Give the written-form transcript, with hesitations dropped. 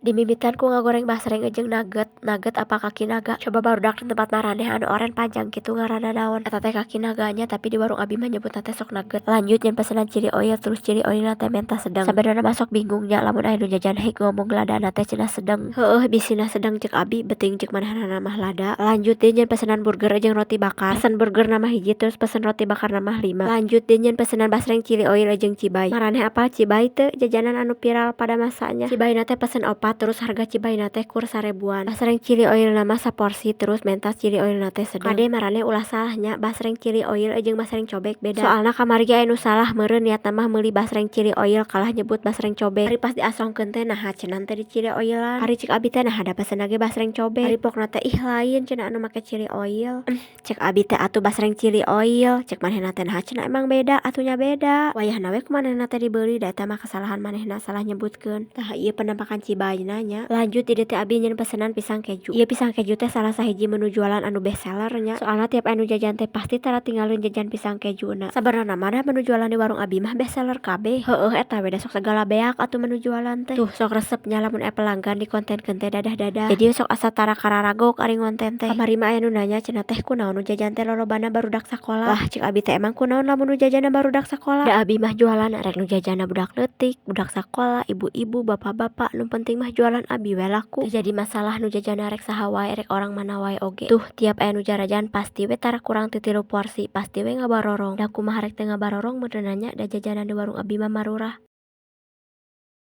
Dimimitan ku ngagoreng basreng jeung nugget. Nugget apa kaki naga? Coba barudak di tempat maraneh anu oren panjang kitu ngaranna naon? Eta teh kaki naga nya, tapi di warung abi mah nyebutna teh sok nugget. Lanjut nyieun pesenan chili oil, terus chili oilna teh menta sedeng. Sabenerna mah sok bingung nya lamun aya nu jajan hek ngomong ladana teh cenah sedeng. Heueuh, bisina sedeng ceuk abi, beuting ceuk manehna mah lada. Lanjut deui nyieun pesenan burger jeung roti bakar. Pesen burgerna mah hiji, terus pesen roti bakarna mah lima. Lanjut deui nyieun pesenan basreng chili oil jeung cibay. Maraneh apal cibay teu? Jajanan anu viral pada masanya. Cibayna teh pesen opat, terus harga cibayna teh kur 1.000-an. Basreng chili oilna mah saporsi, terus menta chili oilna teh sedeng. Kade maraneh ulah salah nya, basreng chili oil jeung basreng cobek beda. Soalna kamari ge aya nu salah meureun, niatna mah meuli basreng chili oil kalah nyebut basreng cobek. Ari pas diasongkeun teh, naha cenah teu di chili oilan? Ari ceuk abi teh, naha da pesenna ge basreng cobek. Ari pokna teh, ih lain cenah anu make chili oil. Cek abi teh atuh basreng chili oil, cek manehna teh naha cenah emang beda, atuh nya beda. Wayahna we ku manehna teh dibeli, da eta mah kesalahan manehna salah nyebutkeun. Tah, ieu penampakan cibayna nya. Lanjut di dieu teh abi nyieun pesenan pisang keju. Ieu pisang keju teh salah sahiji menu jualan anu best seller nya. Soalna tiap anu jajan teh pasti tara tinggaleun jajan pisang kejuna. Sabenerna mah da menu jualan di warung abi mah best seller kabeh. Heueuh, eta we da sok sagala beak atuh menu jualan teh. Tuh, sok resep nya lamun aya pelanggan dikontenkeun teh dadah-dadah. Jadi sok asa tara kararagok ari ngonten teh. Kamari mah aya nu nanya cenah, "Teh, kunaon nu jajan teh lolobana barudak sakola?" Lah, ceuk abi teh, emang kunaon lamun nu jajanna barudak sakola? Da abi mah jualan rek nu jajanna budak leutik, budak sakola, ibu-ibu, bapak-bapak, nu penting mah jualan abi we laku. Teu jadi masalah nu jajanna rek saha wae, rek orang mana wae oge. Tuh, tiap aya nu jarajan pasti we tara kurang ti tilu porsi, pasti we ngabarorong. Da kumaha rek teu ngabarorong meureunna nya, da jajanan di warung abi mah marurah.